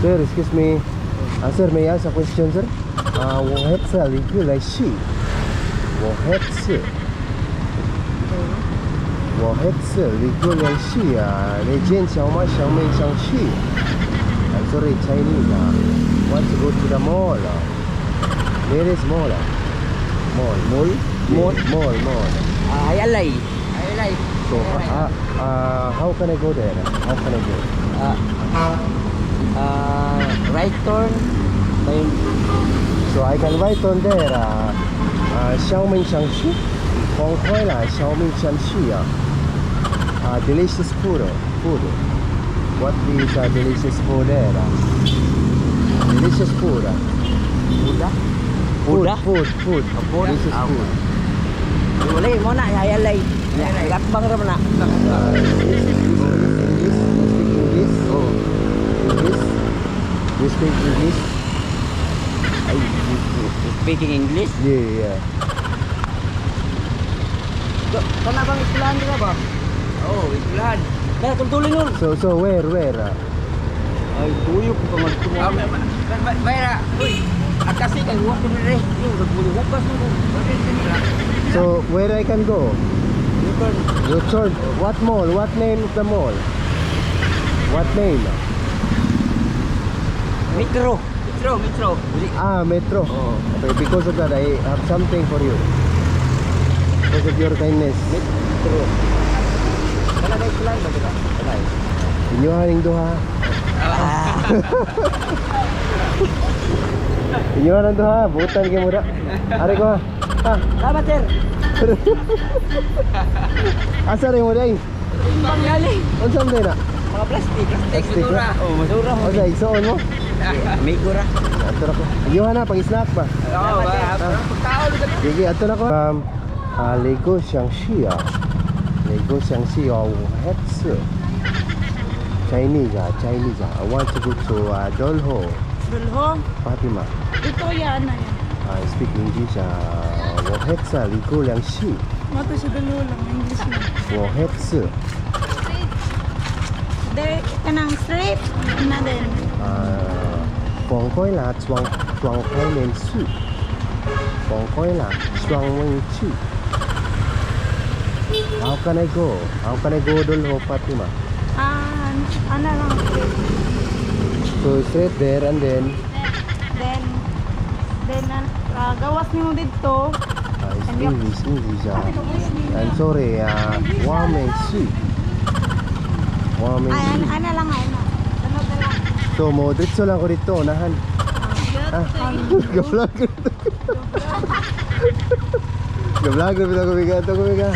Sir, excuse me. Sir, may I ask a question, sir? 我黑色你过来试。我黑色。我黑色你过来试啊！你见小吗？小妹想去。I'm sorry, Chinese. Want to go to the mall. Where is mall? Mall. Mall? Mall, mall, mall. Ah, ay alay. Ay, alay. So, how can I go there? How can I go? Right turn. Then, So I can write on there, 小明想去，黄快啦，小明想去啊。Delicious food, food. What is delicious food there? Delicious food. Buddha. Food, Buddha? Food, food. Food? Delicious Ah, food. Wala mo na ay alay. Gatbang ra man na. This, this, English, you speak English? Oh. English? You speak English? Ay, speaking English? Yeah. Kana bang eskwelahan dira ba? Oh, eskwelahan. Kaya tultuloy nun. So where? Ay, tuyo ko pa magtumo. Ah, bayra. Uy, akasi kay huwag ko dire. Yung nagbuhukas mo. So where I can go? You turn. You turn. What mall? What name of the mall? What name? Metro. Metro, Metro. Ah, Metro. Oh. Okay, because of that, I have something for you. Because of your kindness. Metro. Kana ba eskwelahan ba dira? Kana. Inyo ning duha. Ah. Inyo nang duha. Butan kay mo da. Ari ko ha. Ha. Salamat, sir. Asa rin mo day? Pangali. Unsa man day na? Mga plastic. Plastic, Plastic basura. Oh, masura mo. Unsa igsoon mo? Amigo ra. Ato na ko. Inyo na pang snack ba? Oo, ba? Pagkaon ka. Sige, ato na ko. 雷哥想去啊，雷哥想去啊，我还吃。Chinese ah, Chinese ah. I want to go to Dolho, Dulho. Fatima. Ito yan na yan. I speak English 啊，我黑色李哥两去， Mato siya dulho lang. English lang. 我黑色 De, kanang straight na din. 啊，放开啦，撞撞开面去，放开啦，双面去。How can I go? How can I go Dolho, Fatima? Ah, ano lang, straight. So straight there and then Then, gawas nimo dito. It's English, English. I'm sorry, 我没去。我没 Ay, 去。 ano, ano lang, ano. Ano na lang. So, mo diretso lang ko dito, unahan. Ah, ga-vlog ko dito. Ga-vlog ko dito, kumiga, ito, kumiga.